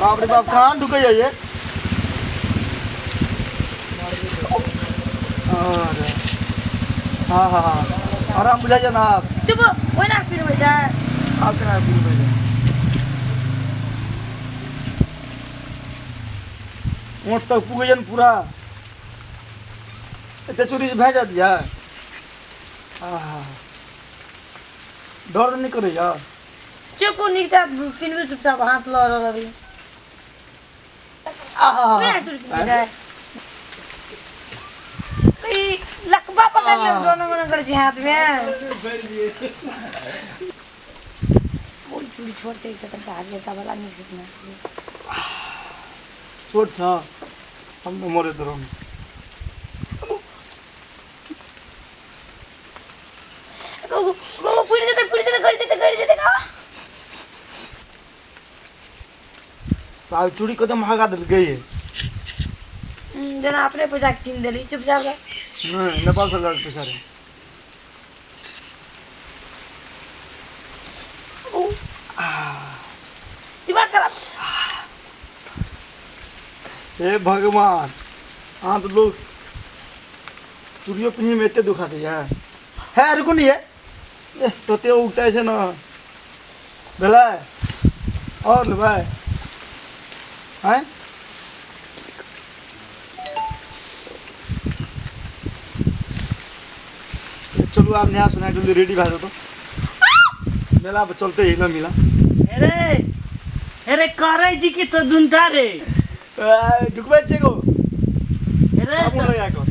बाप रे बाप, कहाँ ढुकै ये? अरे हाँ हाँ हाँ, आराम बुझाइए ना आप। चुप, ओहिना पिनबै छै। आब केना पिनबै छै? ओठ तक पुगैए ने पूरा। एते चोरी भए जात यऽ? आहा, दर्द नहि करैया? चुप, नीक से पिनबै, चुपचाप हाथ लऽ रहल अभी। आहा। ओहिना चूड़ी पिनबै छै? ई लकबा पकड़ ले, दोनों मना करै छी हाथ में। ओ चूड़ी छोड़ छै तऽ तनिका हरियरका वाला नीक से पिन्हा। छोट छ, हम तऽ मरैत रहूँ। गो पुरि जेतै, पुरि जेतै, गड़ि जेतै, गड़ि जेतै का। आब चूड़ी कते महगा देलकै ये। जेना अपने पैसा कीन देली, चुपचाप रह। नहि, नेपाल सरकार के पैसा रहे। उ दिमाग खराब। हे भगवान, अहाँ तऽ लोग चूड़ियो पिन्हैमे एते दुखा दैया। हे, रुकू ने ये। एह, तते उगतै छै ने। भेलै? आओर लेबै? आँय, चलू आब नहा सुना जल्दी रेडी भए जेतौ, मेला पर चलते हिला मिला। अरे अरे, करै छी कि तो दुनता रे? ढुकबै छियै गो। अरे, साबुन लगा कऽ।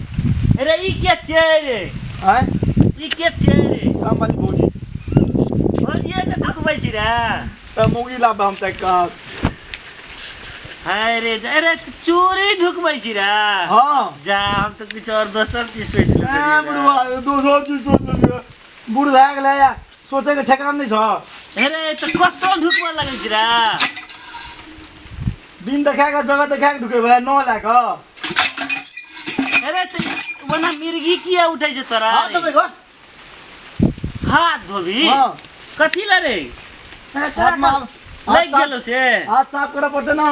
अरे, ई के छै रे? आँय? ई के छै रे? काम वाली भौजी। भौजिए के ढुकबै छी रे? तऽ मौगी लाबे हम तऽ कह। हाय रे, अरे चूड़ी ढुकबै छी रे? हाँ। जा, हम तऽ किछु और दोसर चीज सोचि ए लेलियै। बुढ़वा, दोसर चीज सोच लेलियै? बूढ़ भए गेलै या सोचैके ठेकान नहि छौ। अरे, तऽ कतौ ढुकबऽ लगै छी रे? दिन देखा कऽ, जगह देखा कऽ ढुकेबै, न लए कऽ। अरे, तऽ ओना मिर्गी किया उठै छै तोरा? हाथ धोबै गो। हाथ धोबी? हाँ। कथी लए रे? हाथमे लागि गेलौ से? हाथ साफ करऽ पड़तै ने।